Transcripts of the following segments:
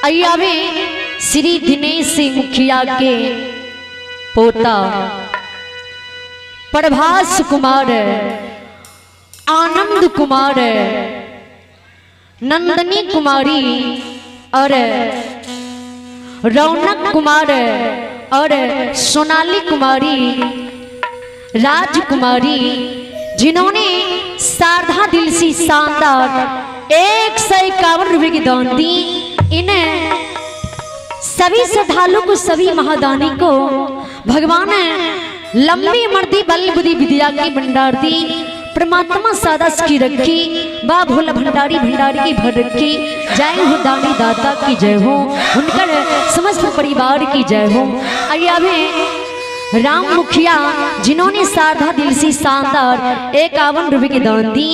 आइए अभी श्री दिनेश सिंह मुखिया के पोता प्रभास कुमार, आनंद कुमार, नंदनी कुमारी और रौनक कुमार और सोनाली कुमारी, राजकुमारी, जिन्होंने साधा दिल से शानदार 151 रुपए की दान दी। इन्हें सभी श्रद्धालु को, सभी महादानी को भगवान लंबी मर्दी बल बुद्धि विद्या की भंडार दी। परमात्मा सादा की रखी, बा भोला भंडारी भंडारी की भर रखी। जय हो दानी दाता की जय हो, उनकर समस्त परिवार की जय हो। आइए अभी राम मुखिया जिन्होंने साधा दिल से शानदार 51 रुपए की दान दी।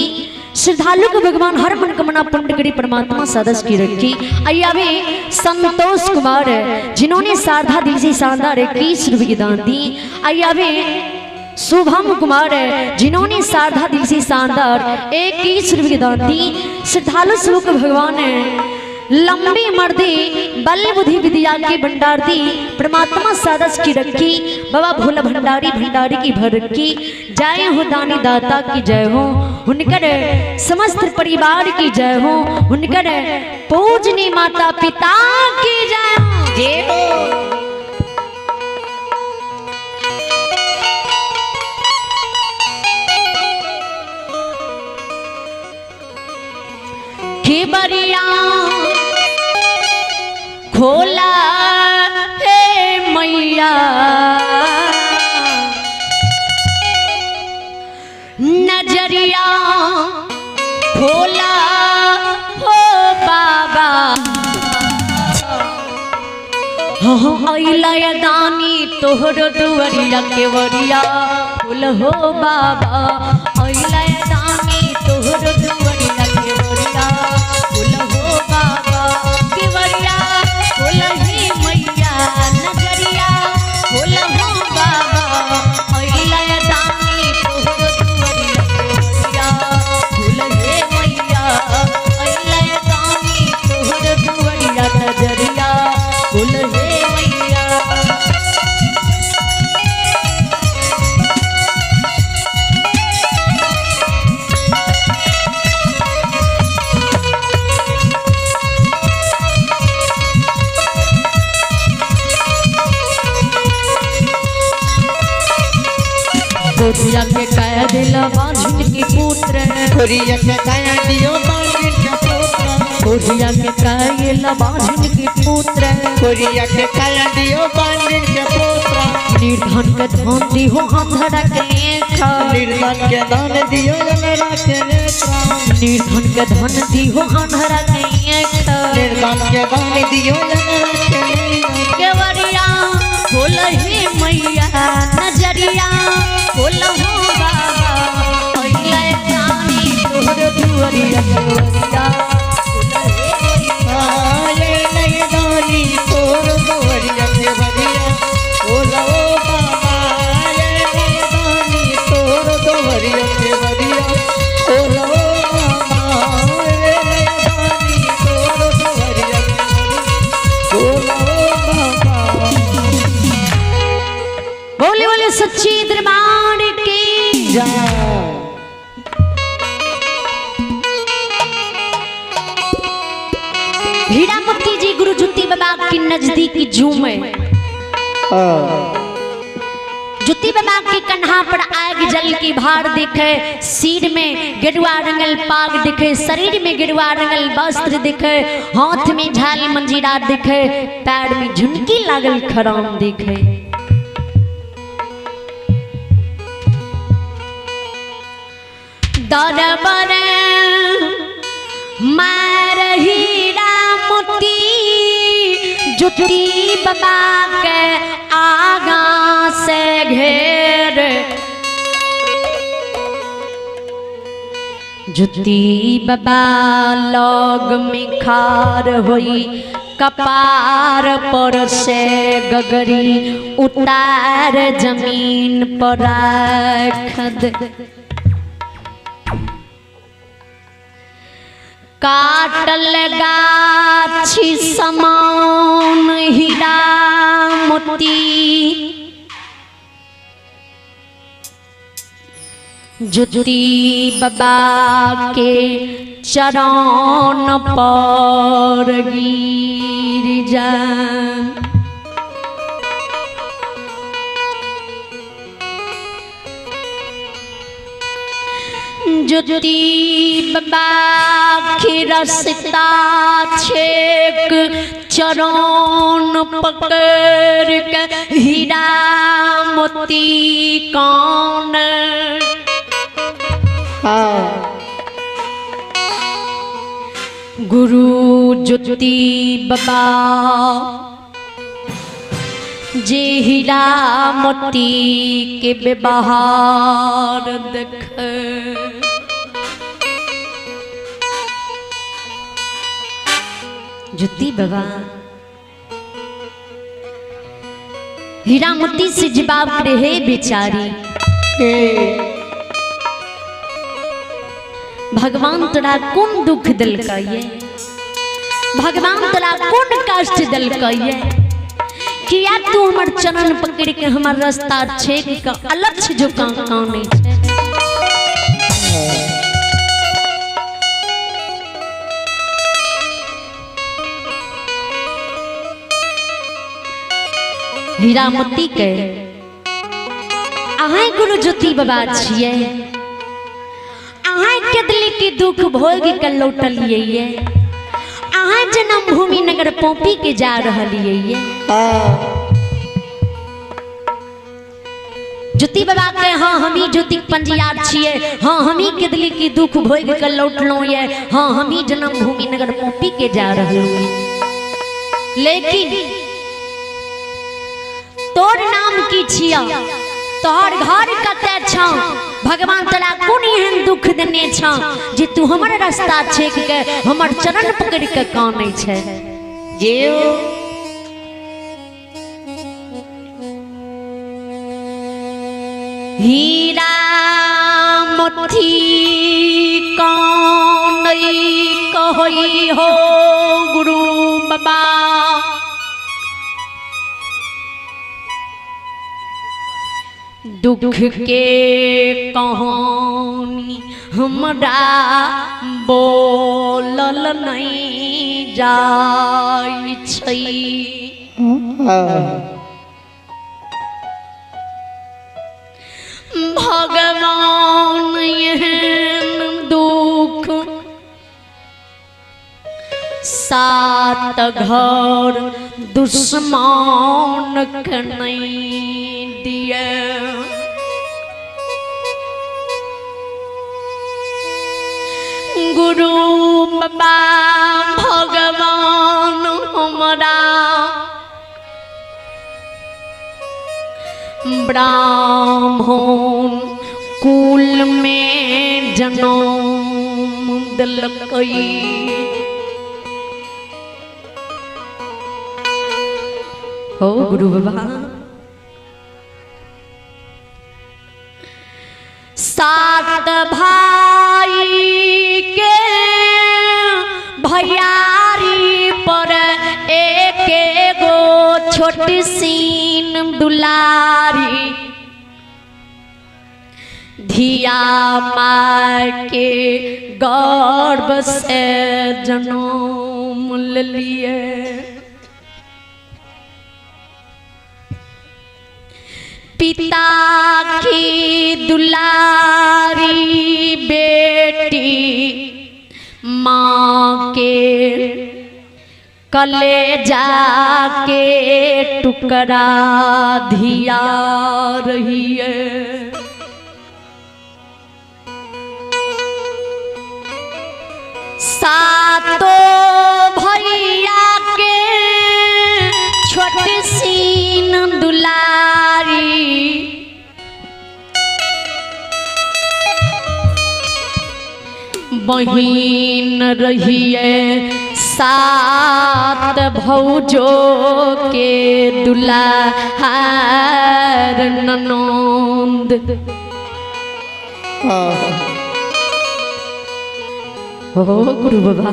श्रद्धालु को भगवान हर मन कमना पुण्य करी परमात्मा सदस्य की रखी। आइए अभी संतोष कुमार जिन्होंने साधा दिल से शानदार 21 रुपए की दान दी। आइए अभी शुभम कुमार जिन्होंने साधा दिल से शानदार 21 रुपए की दान दी। श्रद्धालु सबको भगवान लंबी मर्दी बल बुद्धि विद्या की भंडार दी। परमात्मा सादस की रखी, बाबा भोला भंडारी भंडारी की भर रखी। जय हो दानी दाता की जय हो, उनकर समस्त परिवार की जय हो, उनकर पूजनी माता पिता की जय हो। जय हो। की बरिया खोला हे मैया, नजरिया खोला हो बाबा। हो अइला दानी तोहरो दुआरिया केवरिया खोल हो बाबा। अइला दानी तोहरो दुआरिया केवरिया खोल हो बाबा। केवरिया खोल हे मैया, नजरिया खोल हो बाबा। अइला दानी तोहरो दुआरिया केवरिया खोल हे मैया। अइला दानी तोहरो दुआरिया नजरिया खोल हे मैया। कोठिया के कह दिल बांझिन के पुत्र, कोरिया के काया दियो बांझिन के पुत्र, कोठिया के कह दिल बांझिन के पुत्र, कोरिया के काया दियो बांझिन के पुत्र। निर्धन के धन दिहो अंधरा के लेखा, निर्धन के धन दियो अंधरा के नेत्रा, निर्धन के धन दिहो अंधरा के लेखा, निर्धन के धन दियो अंधरा के नेत्रा। केवरिया खोल हे मैया, नजरिया खोल हो बाबा। अइला दानी तोहर दुआरिया केवरिया खोल हे मैया। आये नहीं दानी तोर दुआरिया केवरिया खोल हो बाबा। आये नहीं दानी तोर दुआरिया केवरिया खोल हो बाबा। आये नहीं दानी तोर दुआरिया केवरिया खोल हो बाबा। बोले बोले सच्ची दरबार की जय। हीरामती जी गुरु जुत्ती बाबा की नजदीकी झूम है। जुत्ती बाबा के कन्हा पर आग जल की भार दिखे, सिर में गेरुआ रंगल पाग दिखे, शरीर में गेरुआ रंगल वस्त्र दिखे, हाथ में झाल मंजीरा दिखे, पैर में झुनकी लागल खराम दिखे। दरबार मार हीरा मोती जुत्ती बाबा के आगा से घेर, जुत्ती बाबा लग में खार होई, कपार पर से गगरी उतार जमीन पर राख दे। काटल गाछी समान ज्योति बाबा के चरण पर गिर जा। ज्योति बाबा के रास्ता छेक चरण पकड़ के हीरा मोती कौन। गुरु ज्योति बाबा जे हीरा मोती के व्यवहार देख। ज्योति बाबा हीरा मोती से जवाब रहे बेचारी, भगवान तोरा कौन दुख दिलकै ये, भगवान तोरा कौन कष्ट दिलकै ये, किया तू हमर चरण पकड़ के हमर रास्ता छेक के अलक्ष्य जो काने छै। हीरामती के अहाँ गुरु ज्योति बाबा छियै, अहाँ के दिल के दुख भोग के लौटलियै ये, अहाँ जन्मभूमि नगर पौपी के जा रहलियै ये। ज्योति बाबा के हाँ हमी ज्योति पंजियार छियै, हाँ हमी के दिल के दुख भोग के लौटलहुँ ये, हाँ हमी जन्मभूमि नगर पौपी के जा रहलहुँ। लेकिन तोर नाम की छिया, तोहर घर कतऽ छौ, भगवान तोरा कोन एहन दुख देने छौ जे तू हमर रास्ता छेक के हमर चरण पकड़ के कानै छै। हीरा मोती कानै कहै हो गुरु बाबा, दुख के कहानी हमरा बोलल नहीं जाय छै। भगवान एहन दुख सात घर दुश्मन के नहीं दिए। गुरु बाबा भगवान हमरा ब्राह्मण कुल में जन्म दिलकै। हो गुरु बाबा सात भाई के भैयारी पर एक गो छोट सीन दुलारी, धिया माँ के गर्भ से जन्म लिए। पिता की दुलारी बेटी माँ के कलेजा के टुकड़ा धिया रही है। सातों भैया के छोट सीन दुलारी, बहिन रहिए सात भौजो के दुलार ननंद। हो गुरु बाबा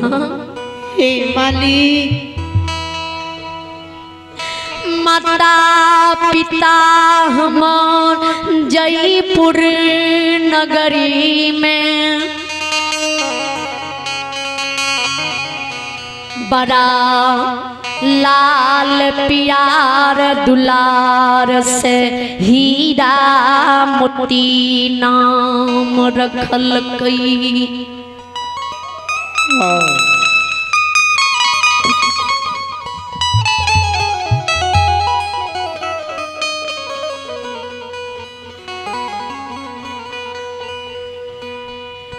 हे मालिक, माता पिता हमार जयपुर नगरी में बड़ा लाल प्यार दुलार से हीरा मोती नाम रखल कई।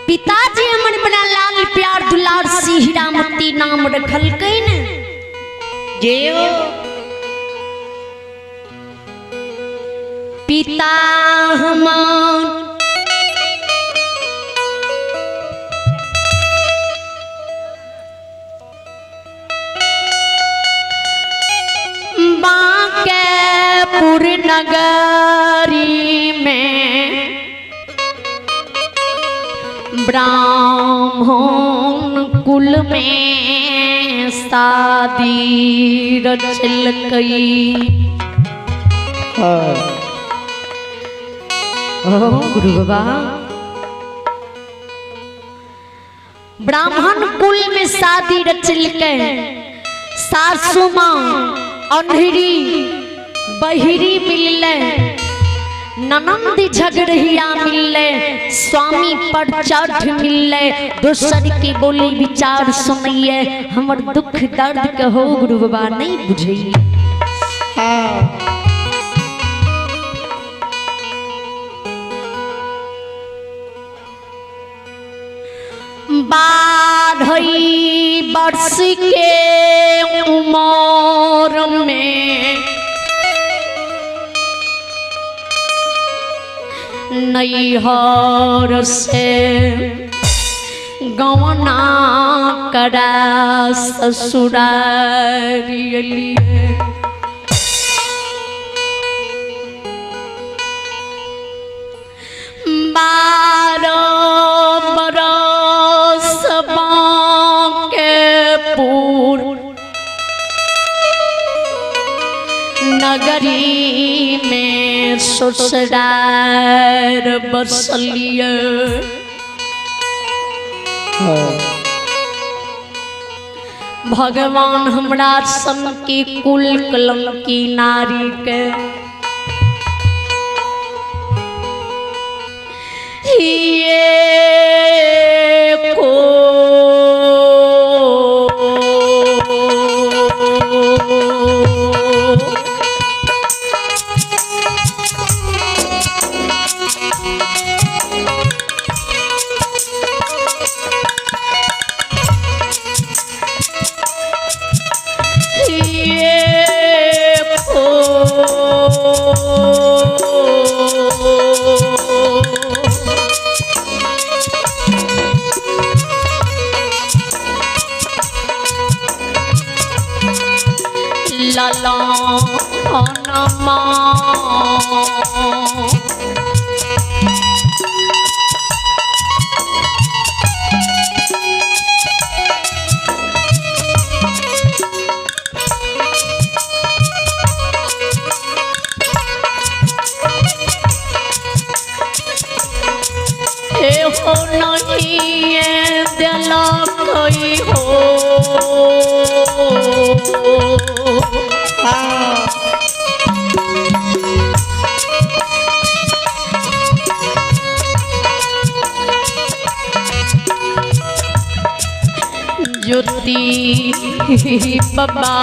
पिताजी हमर बड़ा लाल प्यार दुलार से हीरा मोती नाम रखल कई ने। जेओ पिता हमार बांकेपुर नगरी में ब्राह्मण कुल में शादी रचलकई। ओ गुरु बाबा, ब्राह्मण कुल में शादी रचलकै। सासू माँ अंधेरी बहिरी मिलले, ननंद झगड़िया मिलले, स्वामी पर चढ़ मिलले। दोसर के बोली विचार सुनिए, हमर दुख दर्द के हो गुरु बाबा नहीं बुझिए। बारह वर्ष के उम्र में नैहर से गवना करा ससुरारी लिए। बारह बरस बांकेपुर नगरी में ससुरार बसलिए। भगवान हमरा सन की कुल कलंकी नारी के ये को ये को लला नमा हे हो नहीं दिला कोई हो। ज्योति बाबा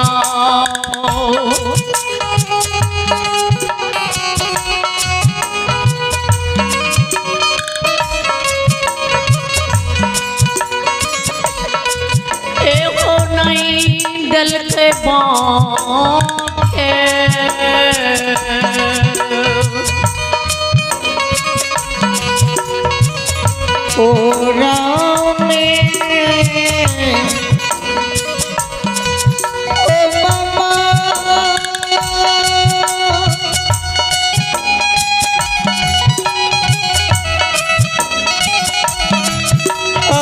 ए हो नहीं दिल के बाके ओ राम ओ मामा ओ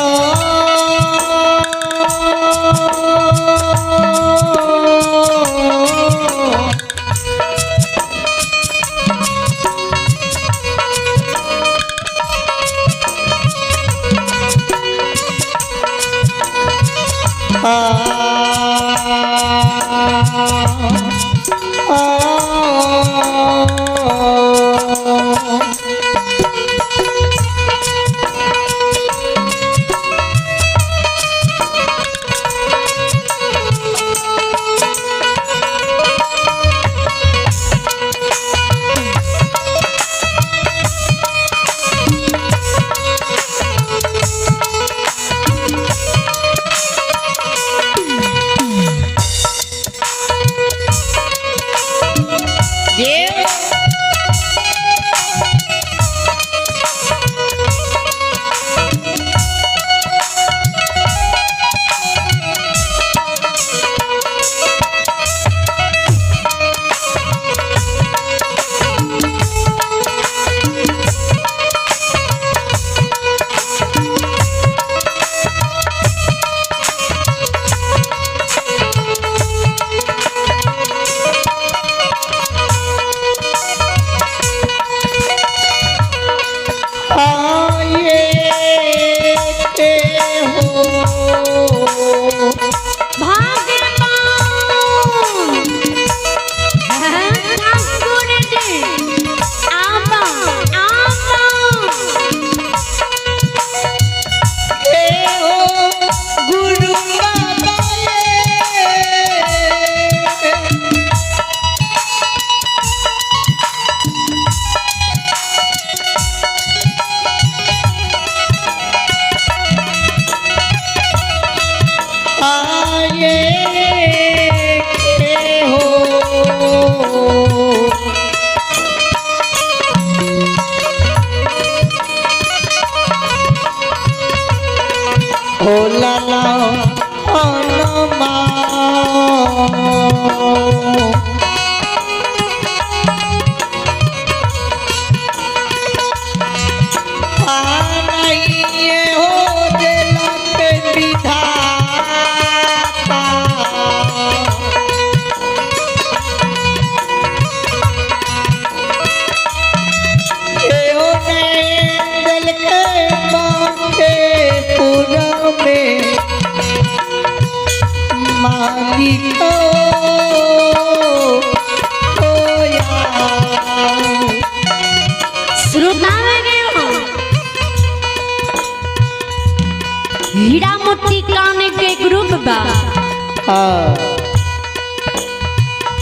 हीरा मोती काने के ग्रुप बा।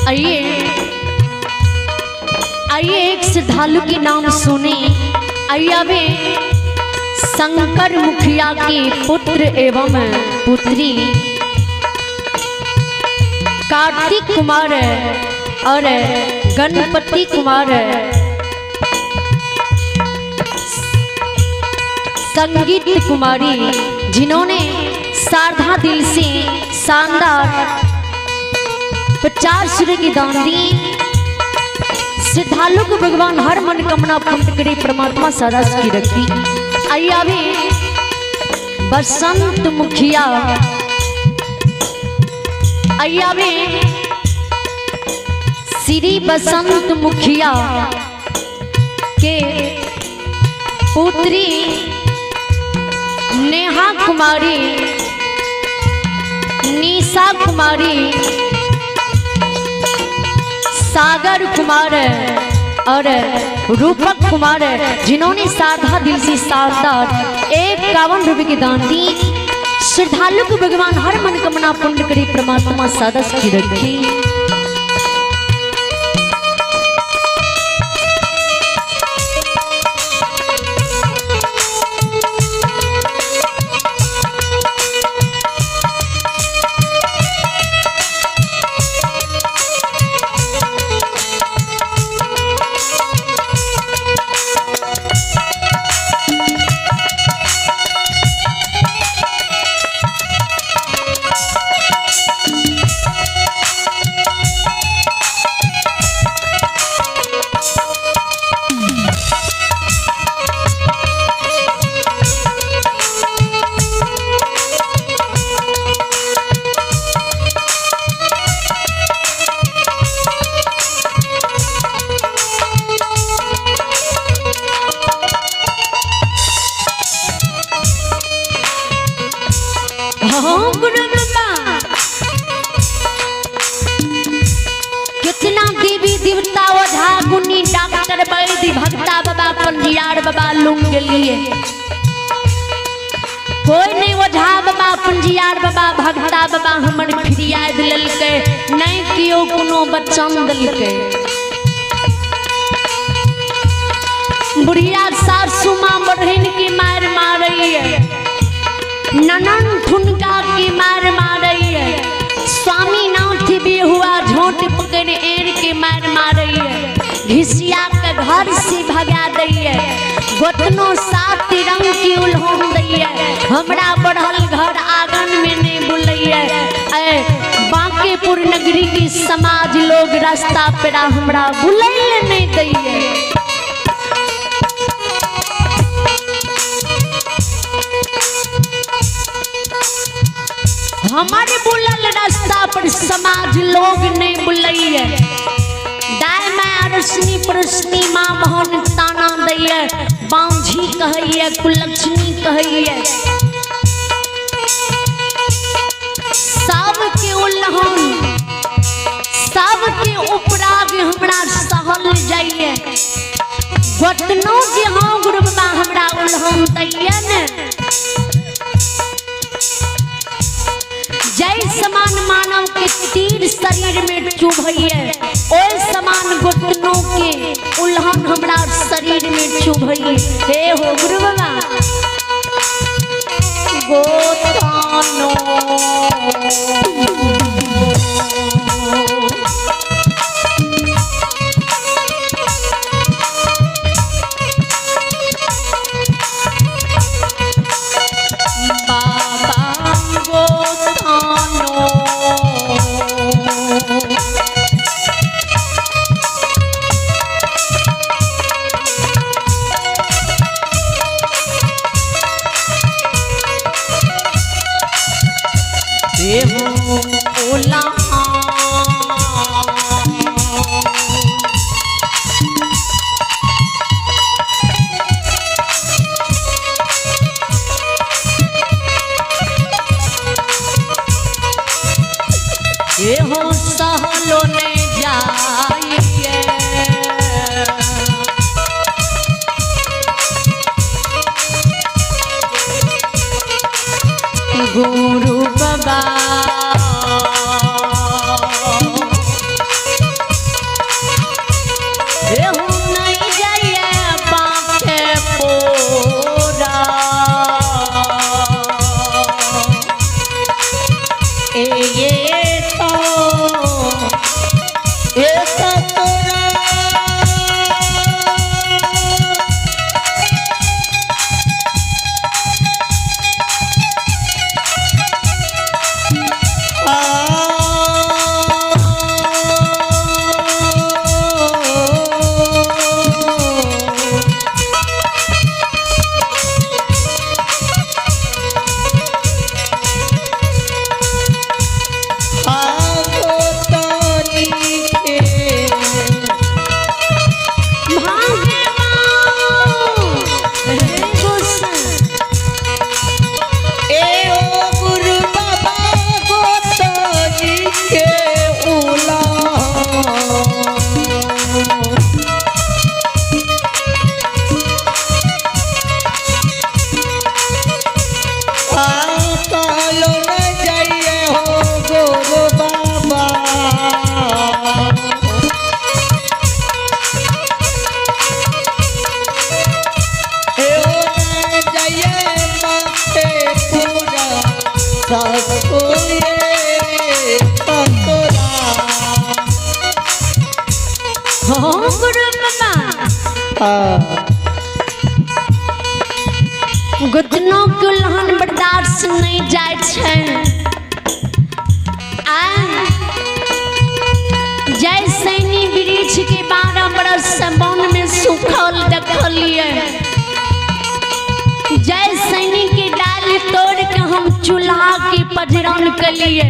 आइए आइए एक श्रद्धालु के नाम सुने। आइए अबे शंकर मुखिया के पुत्र एवं पुत्री कार्तिक कुमार और गणपति कुमार, संगीत कुमारी, जिन्होंने सारधा दिल से शानदार 50 रुपये की दान दी। श्रद्धालु को भगवान हर मनोकामना पूर्ण करे, परमात्मा सदा सुखी रखी। आइए अभी बसंत मुखिया, आइए अभी श्री बसंत मुखिया के पुत्री नेहा कुमारी, निशा कुमारी, सागर कुमार और रूपक कुमार, जिन्होंने साधा दिल से शानदार 51 रुपये की दान दी। श्रद्धालु को भगवान हर मनोकामना पूर्ण करे, परमात्मा सदा सुखी रखे। पंजियार बाबा लुंग गेलिए। कोई नहीं ओझा बाबा पंजियार बाबा भगता बाबा हमर फिरियाद लेलकै, नहीं कियो कोनो बचन देलकै। बुढ़िया सासू माँ बहन की मार मारैये, ननन ठुनका की मार मारैये, स्वामीनाथ भी हुआ झोंट पकड़ एर के मार मारैये, घिसिया के घर से भगा दैये, गोतनो सात रंग की उल्होन दैये, हमरा बढ़ल घर आंगन में नहीं बुलैये। ऐ बांकेपुर नगरी की समाज लोग रास्ता पेरा हमरा बुलैले नहीं दैये। हमारे बुलल रास्ता पर समाज लोग नहीं बुलैये। दाय माय अरसनी पड़ोसनी माँ बहन ताना दैये, बांझी कहैये, कुलक्षणी कहैये, सबके उल्हन सबके उपराग हमरा सहल जाइए। गोतनो जे हाँ गुरु बाबा हमरा उल्हन दैये ने, जय समान मानव के तीर शरीर में चुभैये, ओय समान गोतनों के उल्हन हमरा शरीर में चुभैये। हे हो गुरु बाबा गोतनो बाबा गोतानो देहो ओला एहो सहलो ने जाइए। गुरु बाबा एहो नहीं जाइए बांके पोरा। ए ये तो ए सतरा भागे बाऊ, हे गोसाई। हो गुरु बाबा गोतनो के उल्हन बर्दाश्त नहीं जाय छै। आ जय सैनी वृक्ष के 12 बरस से वन में सूखल देखलिए, जय सैनी के डाल तोड़ के हम चूल्हा के पजरन कलिए।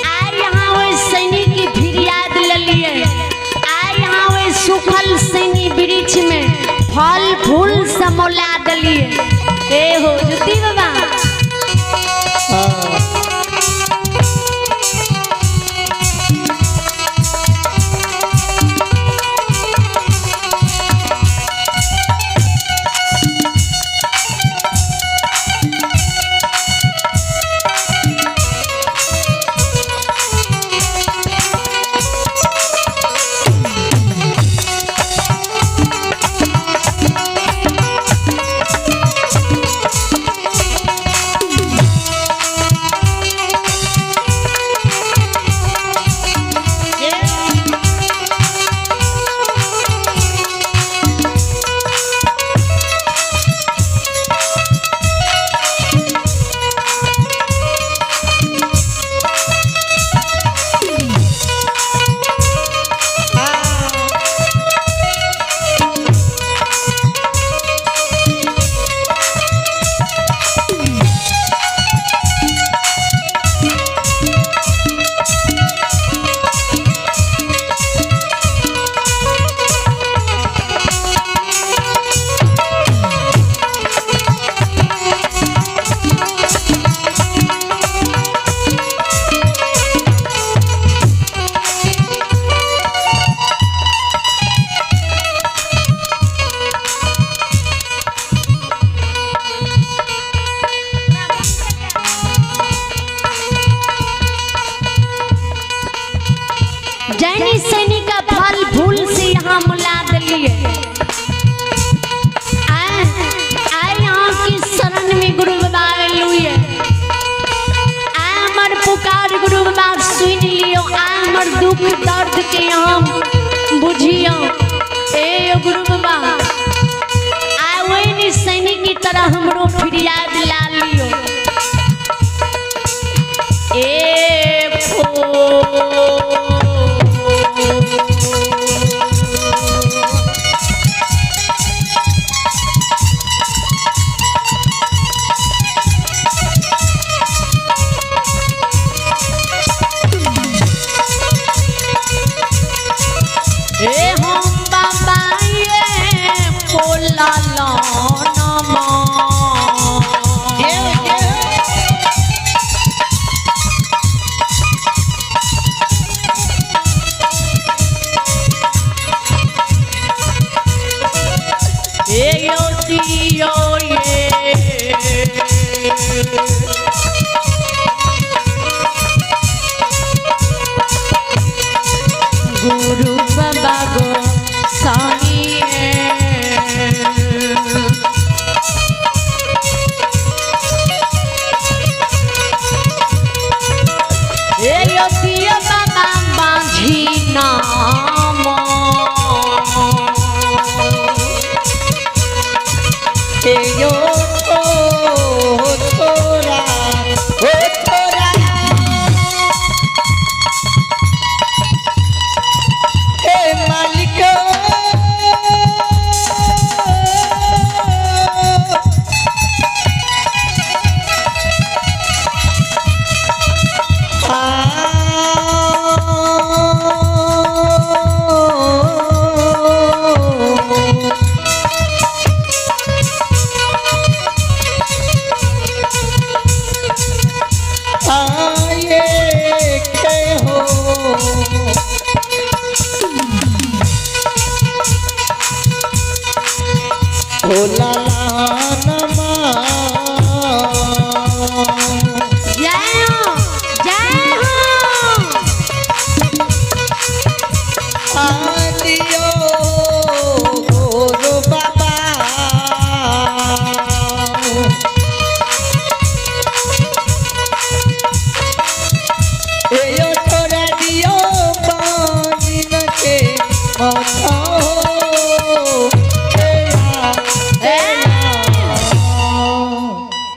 आ यहाँ ओहि सैनी की फिरियाद लेलिए, आ यहाँ ओहि सूखल सैनी वृक्ष में फल फूल समोला दिलिए। ए हो ज्योति बाबा जैनी सैनी का फल भूल से यहाँ मिला दिलिए। आए आए यहाँ की शरण में गुरु बाबा आएलुए। आए हमर पुकार गुरु बाबा सुन लियो। आए हमर दुख दर्द के यहाँ बुझियो। ए गुरु बाबा, आए वही सैनिक की तरह हमरो फरियाद ला लियो।